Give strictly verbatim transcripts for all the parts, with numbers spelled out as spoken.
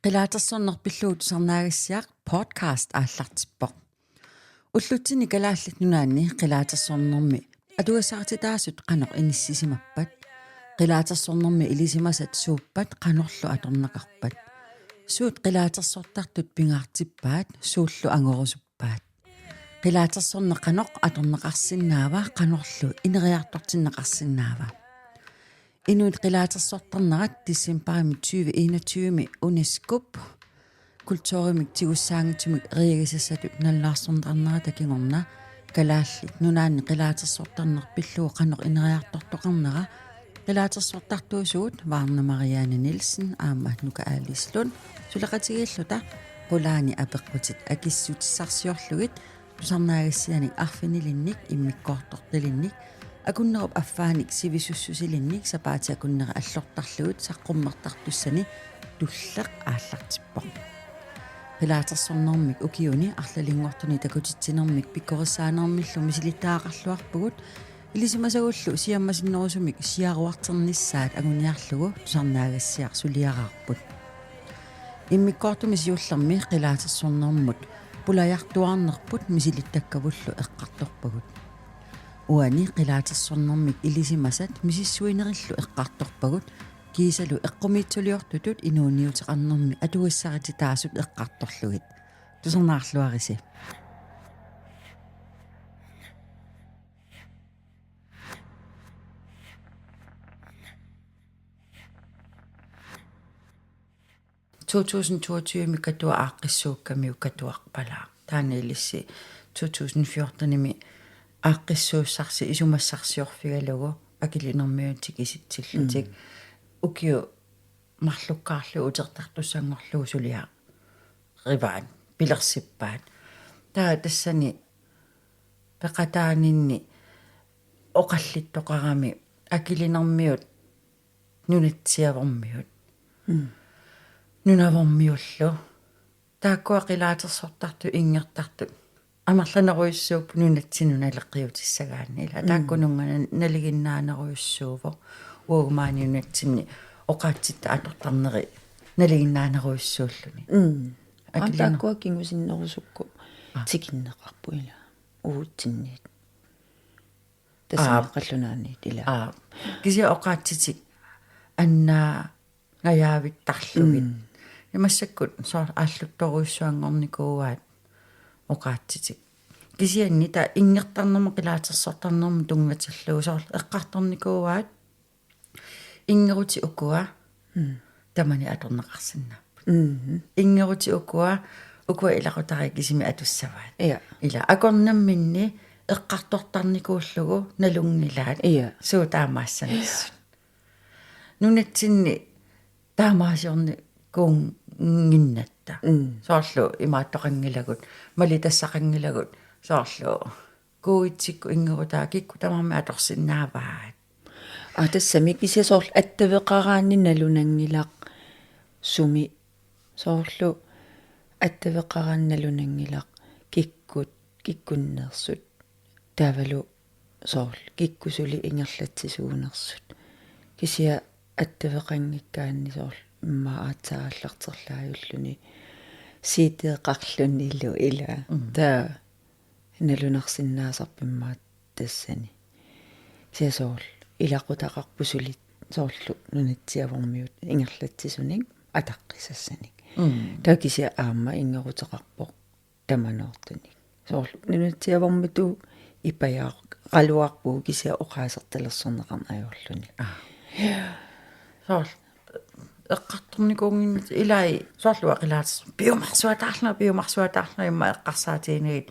Qilaatersorneq pillugu tusarnaagassiaq podcast aallartippoq. Ullutsinni Kalaallit Nunaanni qilaatersornermi atugassarititaasut qanoq inissisimappat, qilaatersornermi ilisimasat suuppat qanorlu atorneqarpat, suut qilaatersortartut pingaartippaat, suullu angorusuppaat, qilaatersorneq qanoq atorneqarsinnaava, qanorlu ineriartortinneqarsinnaava. Inuit qilaatersortarnerat decembarimi tyve enogtyve UNESCO-p kulturimik tigussaanngitsumik eriagisassatut nalunaarsorneqarnerata kingorna Kalaallit Nunaanni qilaatersortarneq pillugu qanoq ineriartortoqarnera qilaatersortartuusugut Varna Marianne Nielsen aamma Nuka Alice Lund suleqatigiilluta qulaani apeqqutit akissutissarsiorlugit tusarnaagassianik arfinilinnik immikkoortortalinnik akunnerup affaanik sivisussusilinnik sapaatip akunneri allortarlugit saqqummertartussani tulleq aallartippoq. Qilaatersornermik ukiuni arlalinngortuni takutitsinermik pikkorissaanermillu misilittagaqarluarpugut, ilisimasagullu siammasinnerusumik siaruarternissaat anguniarlugu tusarnaagassiaq suliaraarput. Immikkoortumi siullermi qilaatersornermut pulajartuaarnerput misilittakkavullu eqqartorpagut. Uani qilaatersornermik ilisimasat misissuinerillu eqqartorpagut, kiisalu eqqumiitsuliortutut inuuniuteqarnermi atugassarititaasut eqqartorlugit. Tusarnaarluarisi. To tusind toogtyve-mi Katuaq aaqqissuukkamiuk katuarpalaaq. Taanna ilissi to tusind fjorten-imi aaqqissuussarsi isumassarsiorfigalugu Akilinermiunut tikisitsillutik. Mm. Ukiut marlukkaarlugit utertartussanngorlugu suliarivaat, pilersippaat. Taava tassani peqataaninni oqallittoqarami Akilinermiut Nunatsiavormiut. Mm. Nunavormiullu. Taakkua qilaatersortartut inngertartut amerlanerujussuupput nunatsinnut naleqqiutissagaanni. Ila Mm. taakkununnga na-, nalinginnaanerujussuuvoq. Uagut maani nunatsinni oqaatsitta atortarneri nalinginnaanerujussuulluni. Mm. Akilina-, aa, taakkua kingusinnerusukku Aa. tikinneqarput ila. Uutsinniit. Tassami Aap. qallunaaniit ila. Aap. Kisianni oqaatsitik annaangajaavittarlugit. Mm. Ja massakkut soorlu aalluttorujussuanngornikuuaat oqaatsitik. Kisianni taava inngertarnermut qilaatersortarnermut tunngatillugu soorlu eqqartornikuuaat inngerutit ukua Mm. tamani atorneqarsinnaapput. Mm. Inngerutit ukua, ukua ilaqutariit kisimik atussavaat. Ja. Ila akornamminni eqqartortarnikuullugu nalunngilaat. Ja. Suut taamaassanersut. Nunatsinni taamaasiornikuunnginnatta. Mm. Soorlu imaattoqanngilagut, malitassaqanngilagut, soorlu kuuitsikkut inngerutai kikkut tamarmik atorsinnaavaat. Aa, tassami kisianni soorlu attaveqaraanni nalunanngilaq sumi, soorlu attaveqaraanni nalunanngilaq kikkut, kikkunneersut. Taavalu soorlu kikkut suli ingerlatsisuunersut. Kisianni attaveqanngikkaanni soorlu immaqa aatsaat aallarterlaajulluni C D-qarlunilu ila. Mm. Taava nalunarsinnaasarpoq immaqa tassani. Kisianni soorlu ilaqutaqarpoq suli soorlu Nunatsiavormiut ingerlatsisunik ataqqisassanik. Mm. Taava kisianni aamma inngeruteqarpoq tamanoortunik. Soorlu Nunatsiavormittut ipajaaqaluarpugut kisianni oqaasertalersorneqarneq ajorluni. Aa. Soorlu eqqartornikuunnginnatta ilai soorlu aqilaats piumarsuataarlunga, piumarsuataarlunga immaqa eqqarsaatiginagit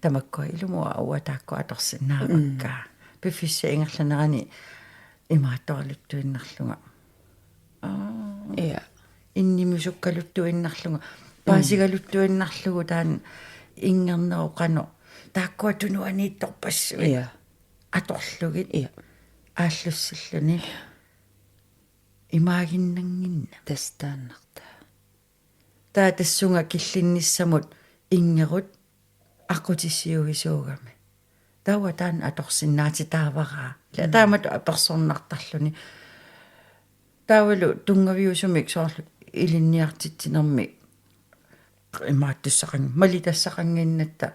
tamakkua ilumut uanga taakku atorsinnaavakka. Mm. Piffissap ingerlanerani imaattoraluttuinnarlunga. Aa. Ja. Innimisukkaluttuinnarlunga. Mm. Paasigaluttuinnarlugu taanna inngernerup qanoq. Taakkua tunuaniittorpassuit. Ja. Atorlugit. Ja. Aallussilluni. Imaaginnannginnami. Tassa taannartaa. Taava tassunga killinnissamut inngerut aqqutissiuisuugami. Taava taanna atorsinnaatitaavaraa. Ila Mm. taamatut apersornartarluni. Taavalu tunngaviusumik soorlu ilinniartitsinermi imaattussaqan-, malitassaqannginnatta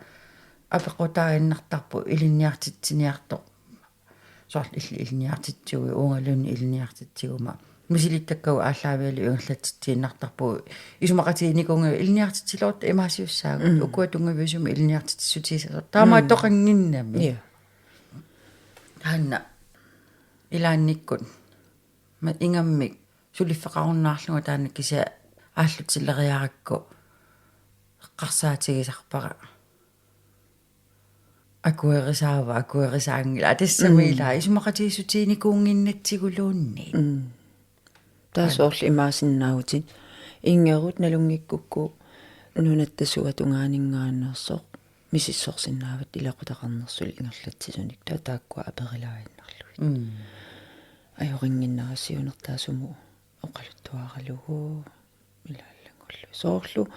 apeqqutaaginnartarpoq ilinniartitsiniartoq. Soorlu illit ilinniartitsigu, uangaluunniit ilinniartitsiguma. Misilittakkagut aallaavigalugu ingerlatsitsiinnartarpugut. Isumaqatiginikuunngilagut ilinniartitsilerutta imaasiussaagut. Mm. Ukua tunngaviusumik ilinniartitsissutigisalerutta. Taamaattoqannginnami. Mm. Ja. Taanna ilaannikkut. Ma ingammik suliffeqarunnaarlunga taanna kisianni aallutileriarakku eqqarsaatigisarpara. Akuerisaava, akuerisaanngilaq. Tassami Mm. ilaa, isumaqatigiissutiginikuunnginnatsiguluunniit. Mm. Taava soorlu imaasinnaavutit. Inngerut nalunngikkukku nunatta suatungaaninngaanneersoq misissorsinnaavat ilaqutaqarnersullu ingerlatsisunik. Taava taakkua aperilaaginnarlugit. Mm. Ajorinnginnera siunertaa sumut oqaluttuaralugu. Ilaallanngullu. Soorlu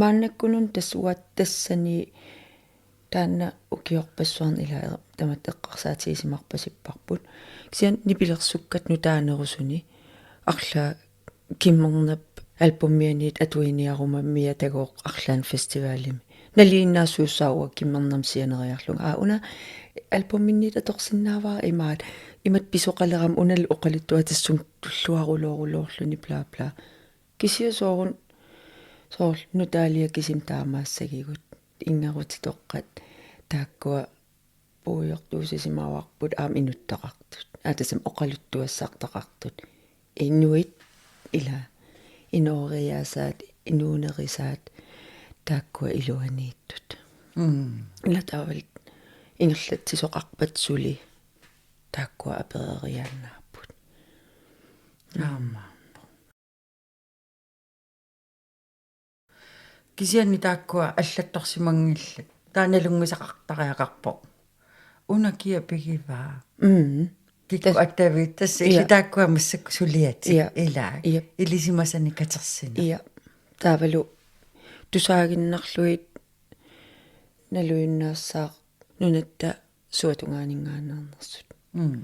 maannakkununa tassa uanga tassani taanna ukiorpassuarni ilaa tamatta eqqarsaatigisimapparput. Kisianni nipilersukkat nutaanerusuni arlaat Kimmernap albumianiit atuiniaruma Mia Tagooq arlaannik festivalimi. Nalinginnaasuussaavoq Kimmernami sianeriarlunga. Aa, una albuminniit atorsinnaavara imaat. Imatut pisoqalerama unalu oqaluttuatissunga tulluarulooruloorluni bla bla. Kisianni sooruna, soorlu nutaaliaq kisimik taamaassagigut, inngerutitoqqat, taakkua puigortuussisimavarput aamma inuttaqartut. Aa, tassami oqaluttuassartaqartut. Inuit, ilaa, inooriaasaat, inuunerisaat, taakkua iluaniittut. Mm. Ilaa taavalu ingerlatsisoqarpat suli taakkua apereriaannaapput. Aamma. Kisianni taakkua allattorsimanngillat. Taanna nalunngisaqartariaqarpoq. Una kia pigivaa. Mm. Kikkut Tas-, attaviit tassa ja. Illit taakkua massakkut suliatit. Ja. Ilaa. Jep. Ilisimasani katersineq. Ja. Taavalu tusaaginnarlugit naluinnaassaaq nunatta suatungaaninngaanneernersut. Mm.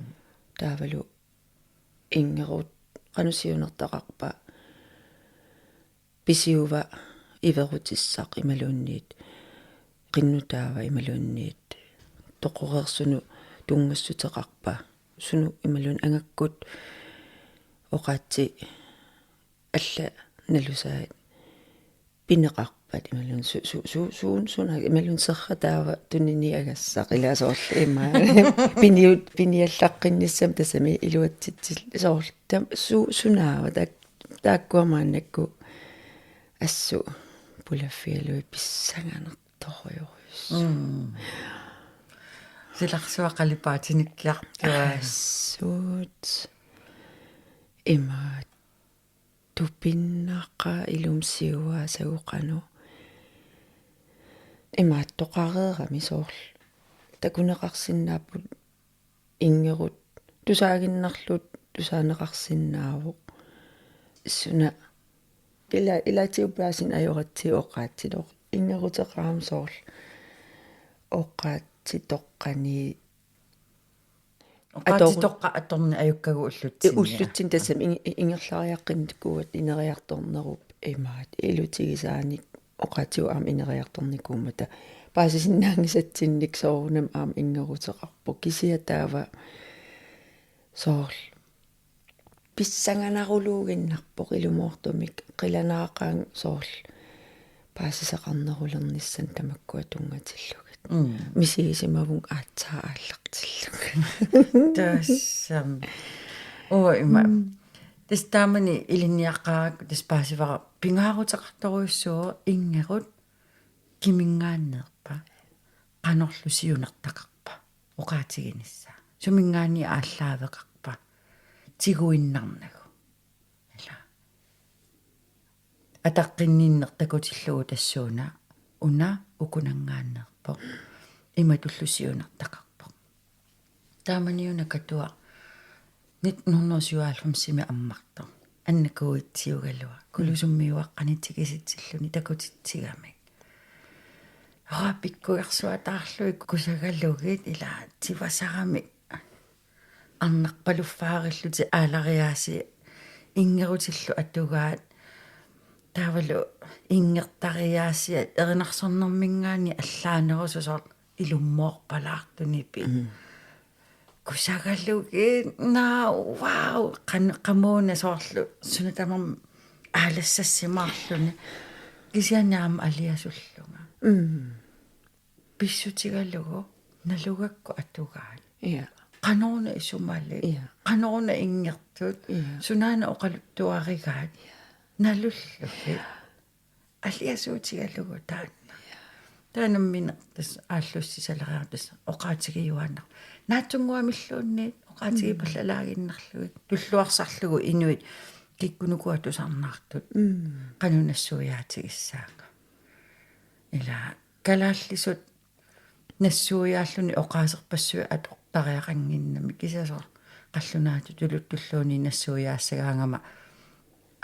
Taavalu inngerut qanoq siunertaqarpa, pisiuva iverutissaq imaluunniit qinnutaava imaluunniit toqoreersunut tunngassuteqarpa, sunut imaluunniit angakkut oqaatsit allat nalusaat pineqarpat imaluunniit su-, su-, su-, suun-, suna imaluunniit serra taava tuniniagassaq ilaa soorlu ima. Piniut-, piniallaqqinnissamut tassami iluatsitsil-, soorlu tam-, su-, sunaava taak-, taakkua maannakkut assut pulaffigalugit pissanganartorujussuuvoq. Mm. Silarsuaq qalipaatinnikkiartua. Assut. Imaat. Tupinnaqaaq ilumut siuaasagut qanoq. Imaattoqareerami soorlu. Takuneqarsinnaapput inngerut. Tusaaginnarlugu tusaaneqarsinnaavoq. Suna. Ila-, ilaatigut paasinneq ajoratsigu oqaatsitoq. Inngeruteqarami soorlu. Oqaatsitoqqani Oqaatsitoqqat atorneq ajukkagut ullutsinni. Ullutsinni tassami ing-, ingerlariaqqinnikuugatta ineriartornerup imaat ilutigisaanik oqaatsigut aamma ineriartornikuummata paasisinnaanngisatsinnik soorunami aamma inngeruteqarpoq kisianni taava soorlu pissanganaruluuginnarpoq ilumoortumik qilanaaqaanga soorlu paasisaqarnerulernissaat tamakkua tunngatillugit. Mm. Misigisimavunga aatsaat aallartillugit. Tassami. Uanga ima. Mm. Tassa taamani ilinniaqqaarakku tassa paasivara pingaaruteqartorujussuuvoq inngerut kiminngaanneerpa. Qanorlu siunertaqarpa. Oqaatiginissaa. Suminngaanniit aallaaveqarpa. Tiguinnarnagu. Ila. Ataqqinninneq takutillugu tassuuna una ukunanngaanneerpoq. Imatullu siunertaqarpoq. Taamaniuna Katuaq nitten hundrede og syvoghalvfemsimi ammartoq. Anna Kuitsiugaluaq. Kulusummiuaqqani tikisitsilluni takutitsigamik. Ora pikkujarsuataarlugit kusagalugit ila tivasaramik. Arnarpaluffaarillutik aalariaasii inngerutillu atugaat Taavalu inngertariaasiat erinarsornerminngaanniit allaanerusoq soorlu ilummoorpalaartunipi. Mm. Kusagalugit, naa, wow, qan-, qamuuna soorlu suna tamarmi aalassassimaarluni. Kisianni aamma aliasullunga. Mm. Pissutigalugu nalugakku atugaat. Ja. Qanoruna isumalik. Ja. Qanoruna inngertut. Ja. Sunaana oqaluttuarigaat. Ja. Nalullugit. Aliasuutigalugu taanna. Taanna nammineq tassa aallussisaleriarama tassa oqaatigiuaannaq. Naatsunnguamilluunniit oqaatigipallaalaannarlugit. Tulluarsarlugu inuit kikkunuku tusarnaartut. Mm. Qanoq nassuiaatigissaanga. Ila kalaallisut nassuiaalluni oqaaserpassuit atortariaqannginnami kisianni soorlu qallunaatut tuluttulluunniit nassuiaassagaangama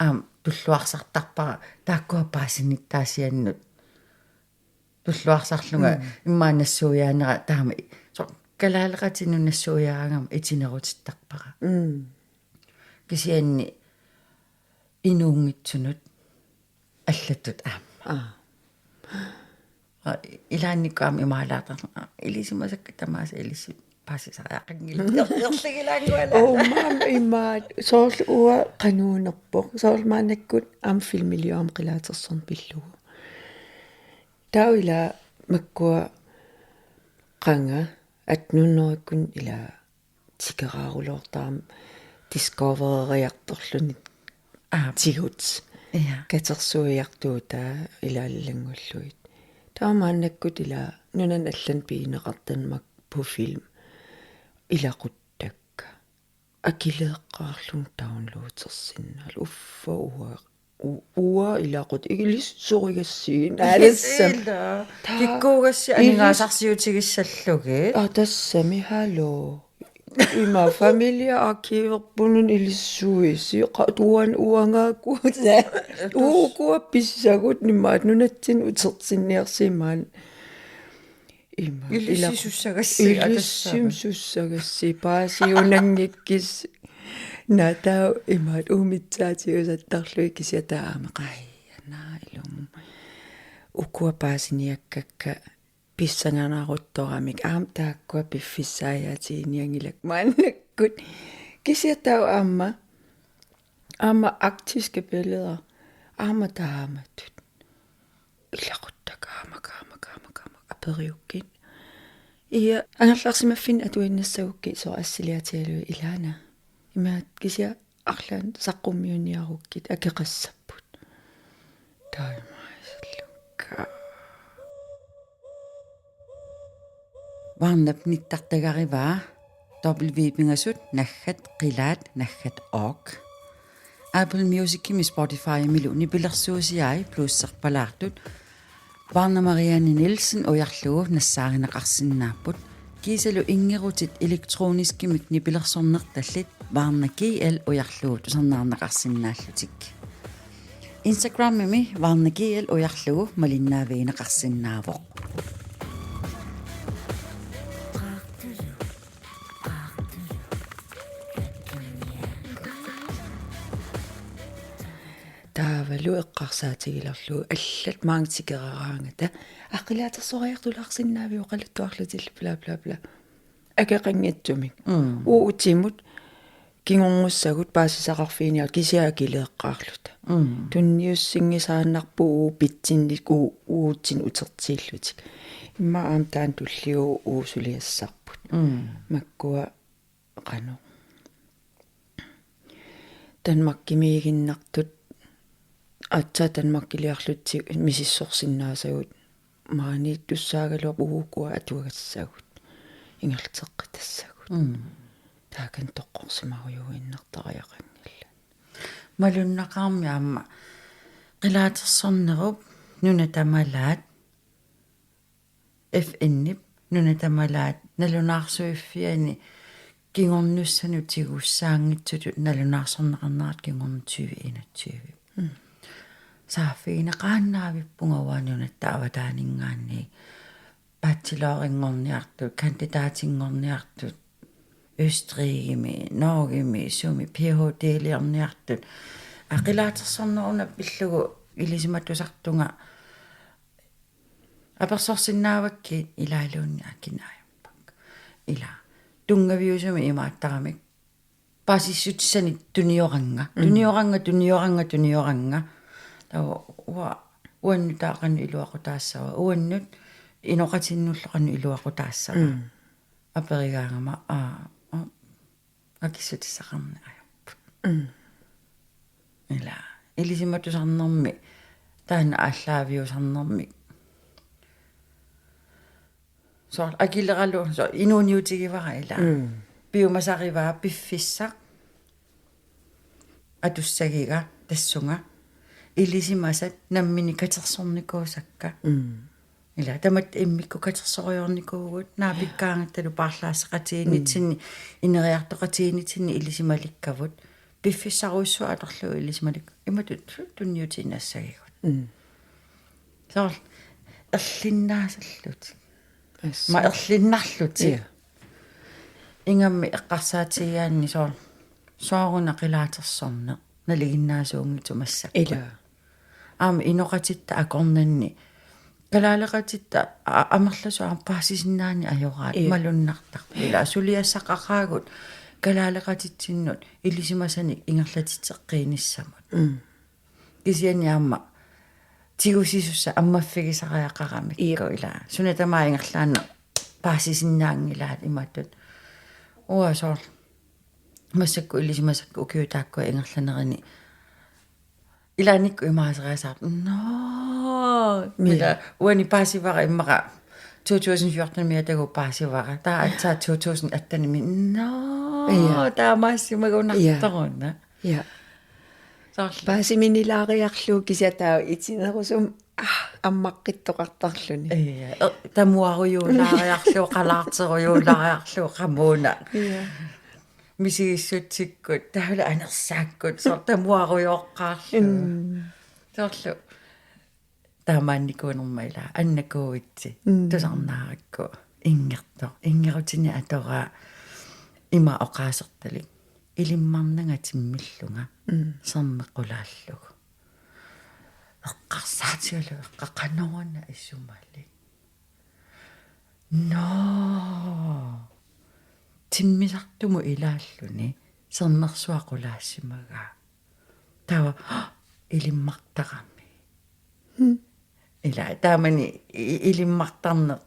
aamma tulluarsartarpara taakkua paasinittaasiannut tulluarsarlunga. Mm. Immaqa nassuiaanera taama soorlu kalaaleqatinnut nassuiaaraangama itinerutittarpara. Mm. Kisianni inuunngitsunut allatut aamma. Aa. Aa, ilaannikkut aamma imaalaartarpoq. Aa, ilisimasakka tamaasa ilissi paasisariaqanngilaq. Erligilaanngualaarpoq. Oo, maanna imaat. Soorlu uanga qanuunerpoq. Soorlu maannakkut aamma filmiliorama qilaatersorneq pillugu. Taava ila makkua qanga attenhundredekkunni ila tikeraarulortarami Discovereriartorluni. Aap. Tigut. Ja. Katersuiartuutaa ila allanngullugit. Taava maannakkut ila nunanut allanut pigineqartarmat på film. Ilaquttakka. Akileeqqaarlunga downloadersinnaallugu. Uffa uanga. U-, uanga ilaquttat ilissi sorigassiin. Aa, tassami. Ila. Taa-, kikkuugassi ila- aningaasarsiutigissallugit. Aa, tassami, hallo. Ima familiearkiverpununa ilissuisi. Qa-, tuan uangaakkut. Tus- Ukua pissagut nimaat nunatsinni utertinniarsimaat. Ima, ilissi ila-, sussagassi, ilissi atassavat. Sussagassi, paasiunanngikkissi. Naa taava imaat uumitsaatiusattarlugit kisianni taava aamma qajana ilumut. Ukua paasiniakkakka pissanganaruttoramik aamma taakkua piffissaajaatiginnianngilakka maannakkut. Kisianni taava aamma, aamma arktiske billeder, aamma taamatut. Ilaquttakka aamma, aamma, aamma, aamma aperiukkit. Ia, angerlarsimaffinni atuinnassagukkit soorlu assiliatigalugit ilaana. Imaat kisianni arlaannik saqqummiunniarukkit akeqassapput. Taamaasillukka. Varnap nittartagarivaa W-pingasut naggat qilaat naggat org. Apple Musicimi Spotifymilu nipilersuusiai plusserpalaartut Varna Marianne Nielsen ujarlugu nassaarineqarsinnaapput. Kiisalu inngerutit elektroniskimik nipilersornertallit Varna G L ujarlugu tusarnaarneqarsinnaallutik. Instagramimi Varna G L ujarlugu malinnaavigineqarsinnaavoq. Taavalu eqqarsaatigilerlugu allat maanga tikeraaraangata aqilaatersoraartulaarsinnaaviuk oqaluttuarlutillu bla bla bla. Akeqanngitsumik. Mm. Uagut utimut kingornussagut paasisaqarfiginiarluta kisianni akileeqqaarluta. Mm. Tunniussinngisaannarpugut uagut pitsinnik u-, uagutsinnut utertiillutik. Immaqa aamma taanna tulliuvoq uagut suliassarput. Mm. Makkua qanoq. Danmarkimiiginnartut aatsaat Danmarkiliarlutik misissorsinnaasagut maaniittussaagaluarput ukua atuagassagut. Ingerlateqqitassagut. Mm. Taakani toqqorsimarujuinnartariaqanngillat. Malunnaqaarmi aamma qilaatersornerup nuna tamalaat F N-ip nuna tamalaat nalunaarsuiffiani kingornussanut tigussaanngitsutut nalunaarsorneqarnerat kingorna tyve enogtyve. Mm. Saaffigineqaannavippunga uanga nunatta avataaninngaanniit bachelorinngorniartut, kandidaatinngorniartut, Østrigimi, Norgemi, sumi P H D-liorniartut. Aa, qilaatersorneq una pillugu Ilisimatusartunga apersorsinnaavakkit ilaaluunniit akinaajumpak. Ila. Tunngaviusumik imaattaramik. Paasissutissanik tunioranga. Mm. Tunioranga, tunioranga, tunioranga. Taava ua-, uannut taava qanoq iluaqutaassava. Uannut inoqatinnullu qanoq iluaqutaassava. Mm. Aperigaangama, aa, aa, akissutissaqarneq ajorput. Mm. Ila, ilisimatusarnermik, taanna aallaaviusarnermik. Soorlu akileralu, soorlu inuuniutigivara ila. Mm. Piumasarivaa piffissaq atussagiga tassunga. Ilisimasat nammineq katersornikuusakka. Mm. Ila, tamatta immikkut katersorujoornikuuvugut, naapikkaangattalu paarlaasseqatigiinnitsinni, mm, ineriartoqatigiinnitsinni ilisimalikkavut. Piffissarujussuaq atorlugu ilisimalik-, imatut tunniutiinnassagigut. Mm. Soorlu erlinnaasallutik. Assut. Aamma erlinnarlutik. Ja. Ingammik eqqarsaatigigaanni soorlu, sooruna qilaatersorneq nalinginnaasuunngitsoq massakkut. Ila. Aamma inoqatitta akornanni. Kalaaleqatitta a-, amerlasuut aamma paasisinnaannik ajoraat. Ila. Malunnartarput. Ila suliassaqaqaagut kalaaleqatitsinnut ilisimasanik ingerlatitseqqiinissamut. Mm. Kisianni aamma tigusisussat ammaffigisariaqaramikku. Jep. Ila. Suna tamaat ingerlaannaq paasisinnaanngilaat imatut. Uanga soorlu. Massakkut ilisimasakka ukiut taakkua ingerlanerini. Ilaannikkut imaaseriasaarpoq. Nå. Mia. Ila uani paasivara immaqa to tusind fjorten-imiit atagu paasivara. Taava aatsaat to tusind atten-imi. Nå. Ja. Taamaassimagunartoruna. Ja. Soorlu. Paasiminnilaariarlugu kisianni taava itinerusumik, ah, ammaqqittoqartarluni. Ja. Er-, tamuarujuulaariarlugu, qalaarterujuulaariarlugu, qamuuna. Ja. Misigissutsikkut, taavalu anersaakkut, soorlu tamuarujooqqaarlugu. Mm. Soorlu. Taamaannikuunerma ila, annakuuitsi, mm, tusarnaarakku, inngertoq, inngerutinik atoraa ima oqaasertalik, ilimmarnanga timmillunga, mm, sermeq qulaallugu. Eqqarsaatigalugu eqqa-, qanoruna isumalik. Nå. Timmisartumut ilaalluni, sermersuaq qulaassimagaat. Taava, ilimmartarami. Hmm. Ila, taamani i-, ilimmartarneq.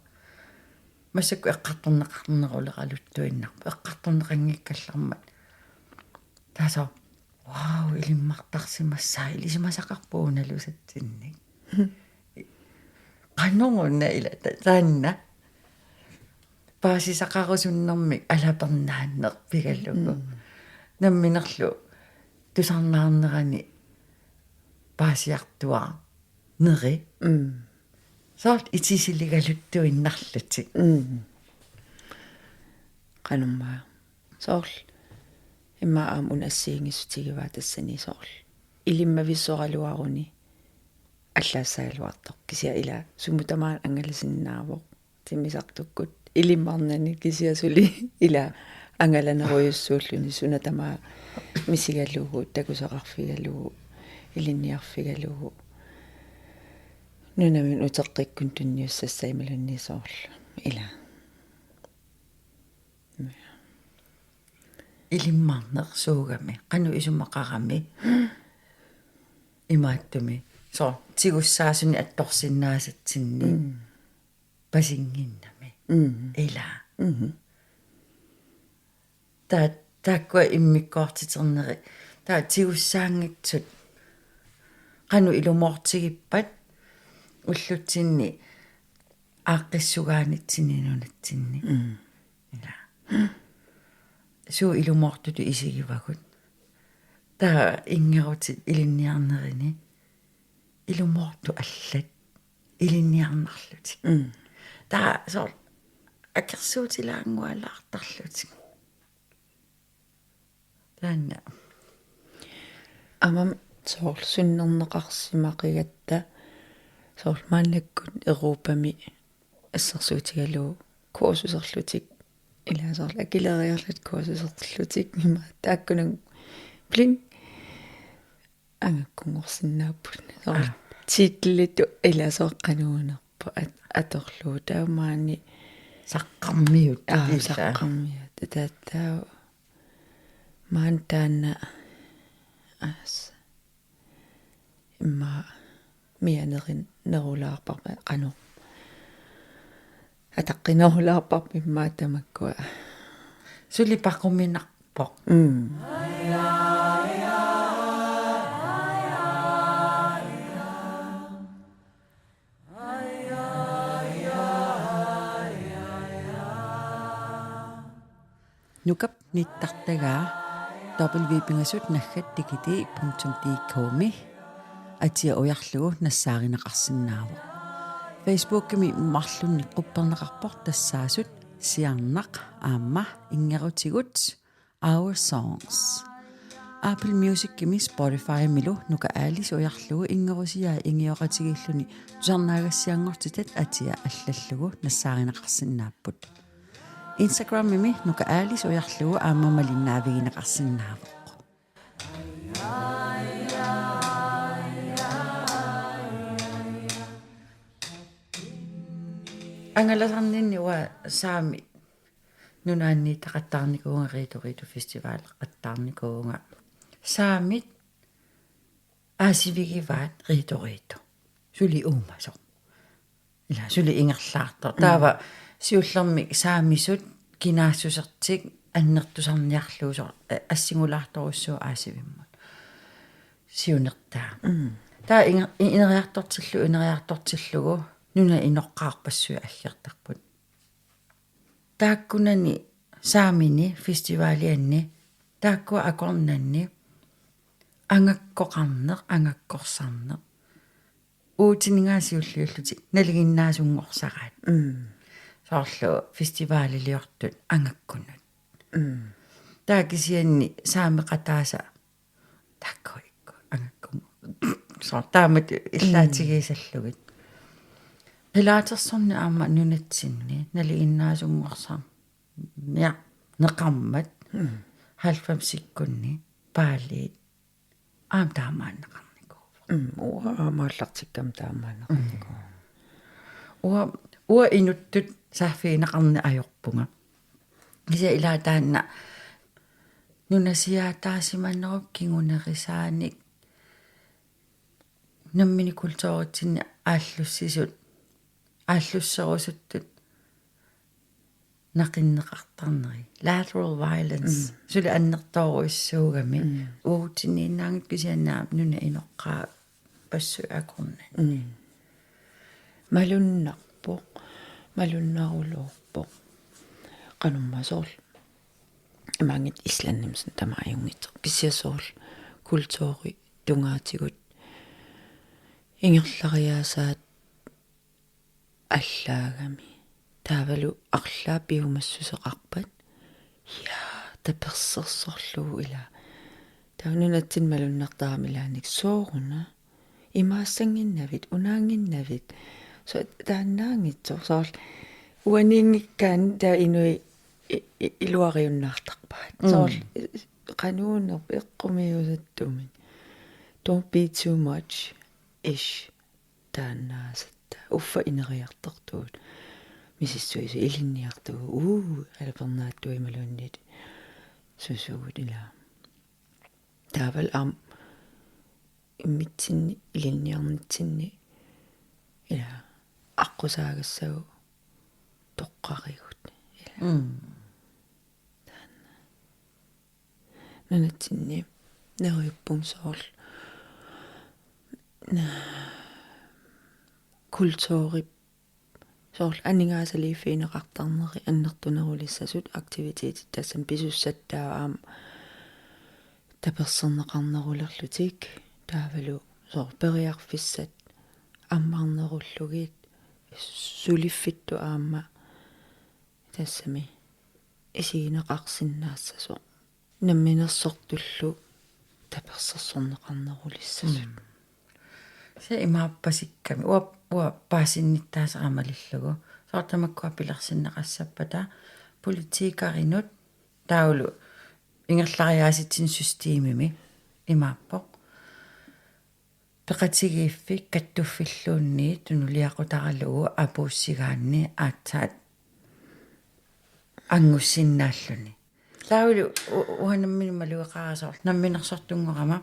Massakkut eqqartorneqarneruleraluttuinnarpoq. Eqqartorneqanngikkallarmat. Taava soorlu, wow, ilimmartarsimassaaq, ilisimasaqarpoq unalusatsinnik. Hmm. Qanoruna ila ta-, taanna. Paasisaqarusunnermik alapernaanneq pigalugu. Mm. Namminerlu tusarnaarnerani paasiartuaarneri. Mm. Soorlu itisiligaluttuinnarlutik. Mm. Qanormaa. Soorlu. Immaqa aamma una assigiinngissutigivaat tassani soorlu. Ilimmavissoraluaruni. Allaassagaluartoq. Kisianni ila sumut tamaat angalasinnaavoq. Timmisartukkut ilimmarnani kisianni suli ila angalanerujussuulluni suna tamaat misigalugu, takusaqarfigalugu, ilinniarfigalugu. Nunaminnut uteqqikkunnut tunniussassaq imaluunniit soorlu. Ila. Ilimmarnersuugami, qanoq isumaqarami. Imaattumi. Soorlu, tigussaasunik attorsinnaasatsinnik. Mm. Pasinnginnami. Mm. Ila. Mhm. Ta-, taakkua immikkoortiterneri. Taava tigussaanngitsut. Qanoq ilumoortigippat ullutsinni aaqqissugaanitsinni nunatsinni. Mm. Ila. Suut ilumoortutut isigivagut. Taava inngerutit ilinniarnerini. Ilumoortut allat ilinniarnarlutik. Mm. Taava soorlu akersuutilaanngualaartarlutik. Taanna. Aamma soorlu sunnerneqarsimaqigatta soorlu maannakkut Europami assersuutigalugu kursuserlutik. Ila soorlu akileriarlutik kursuserlutik. Ima taakkununnga pling. angakkunngorsinnaapput. Soorlu Aa. Titlit ilasoqqanuunerput at-, atorlugu taamaani. Saqqarmiut. Aa, ila. Saqqarmiut. Taava maani taanna as imma mianerin nerulaarparput qanoq. Ataqqinerulaarparput imma tamakkua. Suli paquminarpoq. Mm. Nukap nittartagaa W pingasut naggat digiti punktum D K-mi atia ujarlugu nassaarineqarsinnaavoq. Facebookimi marlunnik qupperneqarpoq tassaasut Siarnaq aamma Inngerutigut Our Songs. Apple Musicimi Spotifymilu Nuka Alice ujarlugu Inngerusiai ingioqatigiilluni tusarnaagassianngortitat atia allallugu nassaarineqarsinnaapput. Instagramimi Nuka Alice ujarlugu aamma malinnaavigineqarsinnaavoq. Angalasarninni uanga saami nunaanniittaqattaarnikuuvunga, Riitu Riitu Festivalaqattaarnikuuvunga. Saamit aasivigivaat Riitu Riitu. Suli uumasoq. Ila suli ingerlaartoq. Mm. Taava siullermik saamisut kinaassusertik annertusarniarlugu soorlu, eh, assingulaartorujussuuvoq aasivimmut. Siunertaa. Mm. Taava inger-, i-, ineriartortillugu, ineriartortillugu nunap inoqqaarpassuit aggertarput. Taakkunani saamini festivalianni, taakkua akornanni, angakkoqarneq, angakkorsarneq. Uutiningaa siulliullutik nalinginnaasunngorsarat. Mm. Soorlu festivaliliortut angakkunut. Mm. Taava kisianni saameqataasa taakku ikku angakkunngor-, soorlu taamatut illaatigisallugit. Mm. Qilaatersorneq aamma nunatsinni nalinginnaasunngorsa-, ja, neqarmat. Mm. Halvfemsikkunni paaliit aamma taamaanneqarnikuuvoq. Mm, uanga aamma aallartikkama taamaanneqarnikuuvoq. Mm. Uanga, uanga inuttut saaffigineqarneq ajorpunga. Kisianni ila taanna nunasiaataasimanerup kingunerisaanik nammineq kulturitsinni aallussisut, aallusserusuttut naqinneqartarneri. Lateral violence. Mm. Suli annertoorujussuugami. Mm. Uagutsiniinnaanngitsoq kisianni aamma nunap inoqqaapassuit akornanni. Mm. Malunnarpoq. Malunnaruloorpoq. Qanormaa soorlu. Imaanngitsoq Islandimi suna tamarmi ajunngitsoq. Kisianni soorlu kulturi tungaatigut ingerlariaasaat allaagami. Taavalu arlaat piumassuseqarpat. Ja, tapersersorlugu ila. Taava nunatsinni malunnartarami ilaanni sooruna. Imaassannginnavit, unaannginnavit. So, taannaanngitsoq. Soorlu uaniinngikkaanni taava inuit i-, i-, iluariunnaartarpaat. Mm. Soorlu i-, i-, qanuunerp eqqumiusattumik. Don't be too much ish. Taannaasatta. Uffa ineriartortugut. Misissuisut ilinniartugut. Uu, alapernaattuimaluunniit. Susugut ila. Taavalu aamma immitsinni ilinniarnitsinni ila aqqusaagassagut toqqarigut. Ila. Mm. Taanna. Nunatsinni neriuppunga soorlu. Na-, kulturip soorlu aningaasaliiffigineqartarneri annertunerulissasut aktivitetit tassami pisussat taava aamma taperserneqarnerulerlutik taavalu soorlu periarfissat ammarnerullugit suliffittut aamma tassami isigineqarsinnaassasoq. Namminersortullu tapersersorneqarnerulissasut. Mm. Se imaappasikkami. Uanga, uanga paasinnittaasara malillugu. Soorlu tamakkua pilersinneqassappata politikerinut taavalu ingerlariaatsitsinnut systemimi imaappoq. peqatigiiffik kattuffilluunniit tunuliaqutaralugu apuussigaanni aatsaat angussinnaalluni. Taavalu u-, uanga nammineq malugeqaara soorlu namminersortunngorama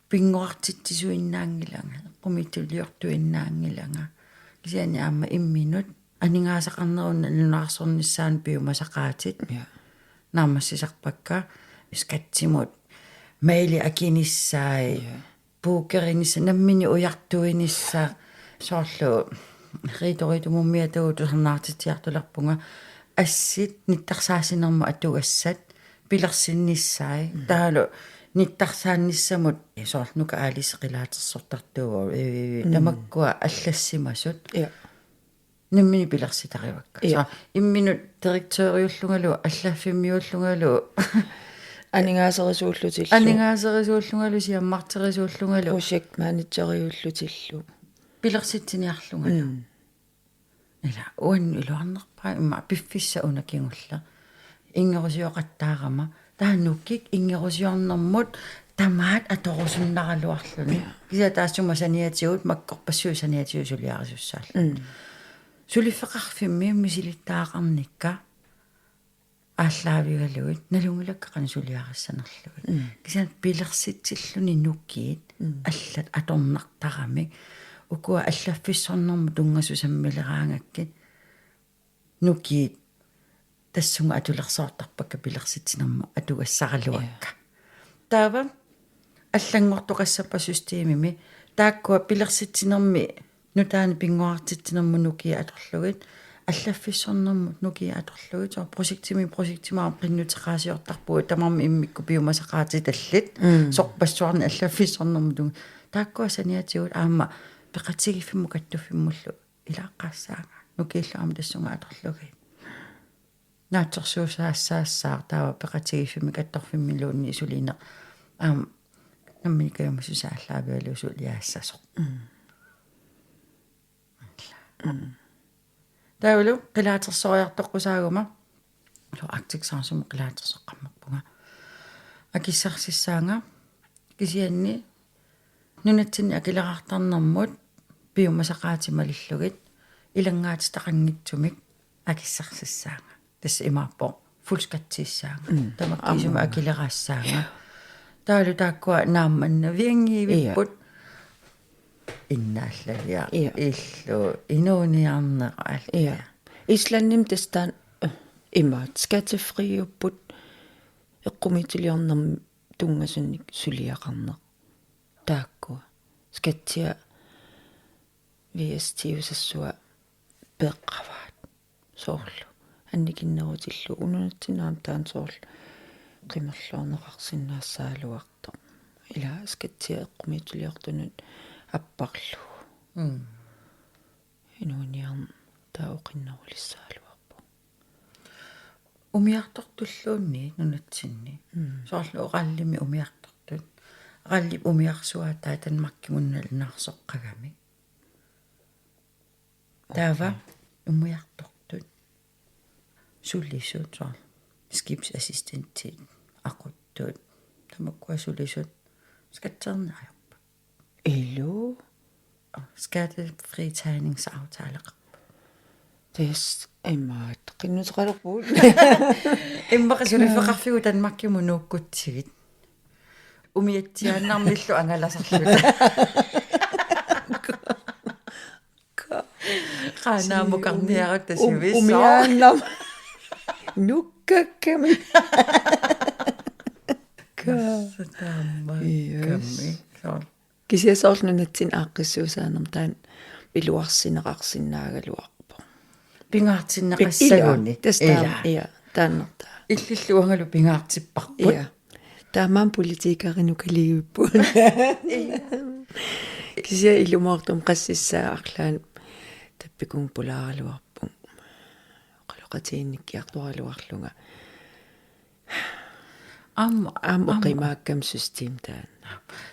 pinngortitsisuinnaanngilanga, eqqumiitsuliortuinnaanngilanga. Kisianni aamma imminut aningaasaqarnerup nalunaarsornissaanut piumasaqaatit. Ja. Naammassisarpakka skattimut maili akinissaat. Ja. Bookerinissaq, nammineq ujartuinissaq, soorlu Riitoritumummiatagut tusarnaartitsiartulerpunga, assit nittarsaasinermut atugassat pilersinnissaat. Mhm. Taavalu nittarsaannissamut soorlu Nuka Alice qilaatersortartuuvoq, ee, Mm. tamakkua allassimasut. Ja. Nammineq pilersitarivakka. Ja. Så, imminut direktøriullungalu, allaffimmiullungalu. Aningaaserisuullutillu. Aningaaserisuullungalu, siammarterisuullungalu. Projektmanageriullutillu. Pilersitsiniarlungalu. Mm. Ila, uannut iluarnerpaaq immaqa piffissaq una kingulleq. Inngerusioqattaarama. Taava nukiit inngerusiornermut tamaat atorusunnaraluarluni. Ja. Kisianni taassuma saniatigut makkorpassuit saniatigut suliarisussaallutik. Mm. Suliffeqarfimmi misilittagaqarnikka aallaavigalugit, nalunngilakka qanoq suliarissanerlugit. Mm. Kisianni pilersitsilluni nukiit, mm, allat atornartaramik. Ukua allaffissornermut tunngasut sammileraangakkit. Nukiit tassunga atulersoortarpakka pilersitsinermut atugassaraluakka. Ja. Taava allanngortoqassappat systemimi taakkua pilersitsinermi nutaanik pinngortitsinermut nukiit atorlugit, allaffissornermut nukiit atorlugit, soorlu projektimi, projektimi aamma qinnuteqaasiortarpugut tamarmik immikkut piumasaqaatitallit, mm, sorpassuarnik allaffissornermut tunnga. Taakkua saniatigut aamma peqatigiiffimmut kattuffimmullu ilaaqqaassaanga. Nukiillu aamma tassunga atorlugit. Naatsorsuusaassaassaaq taava peqatigiiffimmi kattorfimmiluunniit sulineq. Aamma nammineq kajumissuseq aallaavigalugu suliaassasoq. Mm. Mm. Taavalu qilaatersoriartoqqusaaguma. Soorlu Arctic Soundsimi qilaatersoqqammerpunga. Akissarsissaanga kisianni nunatsinni akileraartarnermut piumasaqaatit malillugit ilanngaatitaqanngitsumik akissarsissaanga. Tassa imaappoq fuldskattiissaanga. Mm. Tamakkiisumik aamma akileraassaanga. Taavalu taakkua naammannavianngivipput. Ja. Innaallaviaq. Ja. Illu inuuniarneq allat. Ja. Islandimi tassa taanna, øh, imaat skattefriupput eqqumiitsuliornermut tunngasunik suliaqarneq. Taakkua. Skattia V S T-usassua peeqqavaat. Soorlu. Annikinnerutillugu nunatsinni aamma taanna soorlu qimerluarneqarsinnaassagaluartoq. Ila skattia eqqumiitsuliortunut apparlugu. Mm. Inuuniarneq taava oqinnerulissagaluarpoq. Umiartortulluunniit nunatsinni. Mm. Soorlu Rallymi umiartortut. Rallyp umiarsuaatai Danmarkimut nalunaarsoqqagamik. Taava, okay, umiartortut. Sulisut, soorlu skibsassistentit, aquttut. Tamakkua sulisut. Skatteerneq ajorput. Iluu. Skattefritagningsaftale. Tassa imaat qinnuteqalerpugut. Immaqa suliffeqarfigut Danmarkimut nuukkutsigit. Umiatsiaannarmillu angalasarluta. Qaanaamukarniarutta, um-, sivissoq. Umiaannam-. Nukkakkami. Ka. Tassa taamaakkami. Yes. Soorlu. Kisianni soorlu nunatsinni aaqqissuussaanermi taanna iluarsineqarsinnaagaluarpoq. Pingaartinneqassaguni. Ila. Tassa taama, ila. Ia, taannartaa. Illillu uangalu pingaartipparput. Ia. Taamaammat politikerinut kaliivipput. Ia. Kisianni ilumoortumik qassissaa arlaanni tappikun pulaaraluarpunga. Oqaloqatiginnikkiartoraluarlunga. Aamma, aamma, aamma oqimaakkami system taanna.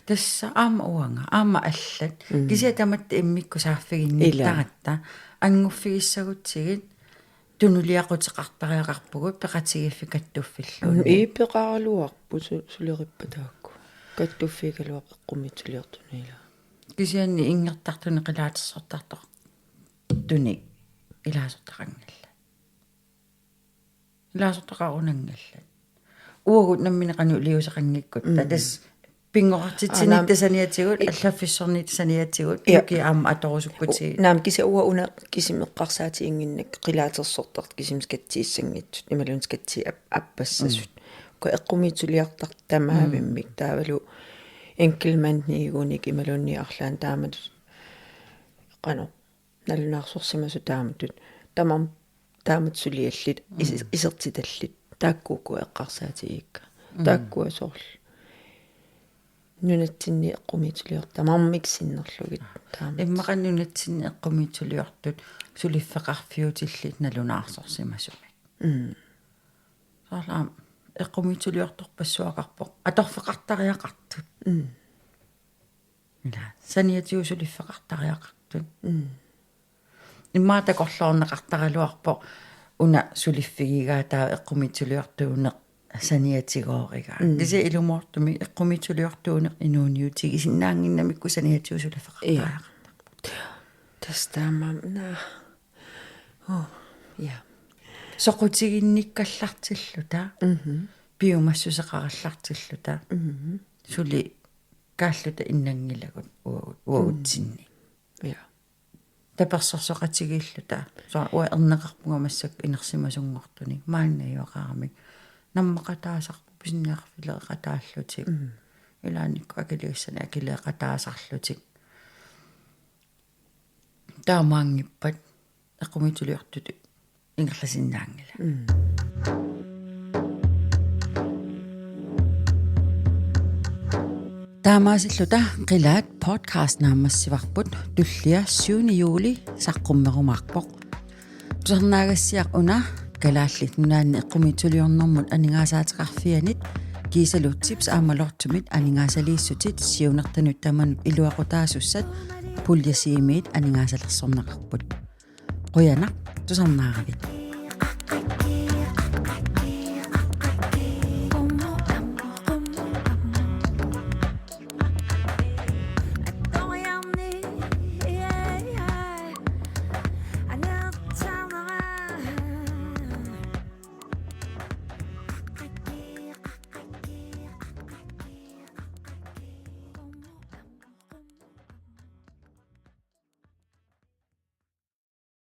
Tassa aamma uanga, aamma allat. Mm. Kisianni tamatta immikkut saaffiginnittaratta. Ila. Annguffigissagutsigit tunuliaquteqartariaqarpugut peqatigiiffik kattuffilluunniit. Mm, ii, peqaraluarput su-, sulerippataakku. Kattuffigaluaq eqqumiitsuliortunik ilaa. Kisianni inngertartunik qilaatersortartortunik ilaasortaqanngillat. Ilaasortaqarunanngillat. Uagut nammineq qanoq iliuuseqanngikkutta. Mm. Tassa pinngortitsinitta. Aa, naam. Saniatigut, i-, allaffissornitta saniatigut, ja, ukiut aamma atorusukkutigit. U-, naam, kisianni uanga una kisimi eqqarsaatiginnginnakku qilaatersortartut kisimi skattiissanngitsut, imaluunniit skattiit ap-, appassasut. Mm. Uku eqqumiitsuliortartut tamaavimmik, mm, taavalu enkeltmandiugunik imaluunniit arlaannik taamatut qanoq nalunaarsorsimasut taamatut. Tamarmik taamatut suliallit, is-, mm, isertitallit. Taakku uku eqqarsaatigigakka. Mm. Taakkua soorlu nunatsinni eqqumiitsuliortut tamarmik sinnerlugit taamatut. Immaqa nunatsinni eqqumiitsuliortut suliffeqarfiutillit nalunaarsorsimasumik. Mm. Soorlu aamma eqqumiitsuliortorpassuaqarpoq. Atorfeqartariaqartut. Mm. Ila, saniatigut suliffeqartariaqartut. Mm. Immaqa takorloorneqartaraluarpoq una suliffigigaa taava eqqumiitsuliortuuneq saniatigoorigaa. Mm. Kisianni ilumoortumik eqqumiitsuliortuuneq inuuniutigisinnaannginnamikku saniatigut suliffeqartariaqartarpoq. Ja. Tassa taamaammat, naa. Oh, ja. Soqutiginnikkallartilluta. Mhm. Piumassuseqarallartilluta. Mhm. Suli kaalluta innanngilagut uagut-, uagutsinni. Mm. Ja. Tapersersoqatigiilluta. Soorlu uanga erneqarpunga massakkut inersimasunngortunik. Maani najugaqaramik. Nammaqataasarput pisiniarfileeqataallutik. Mm. Ilaannikkut akiligassanik akileeqataasarlutik. Taamaanngippat eqqumiitsuliortutut ingerlasinnaanngilaq. Mm. Taamaasilluta Qilaat podcast naammassivarput, tullia syvende juli saqqummerumaarpoq. Tusarnaagassiaq una Kalaallit Nunaanni Eqqumiitsuliornermut Aningaasaateqarfianit kiisalu Tips aamma Lottomit aningaasaliissutit siunertanut tamanut iluaqutaasussat puljesiimiit aningaasalersorneqarput. Qujanaq tusarnaaravit.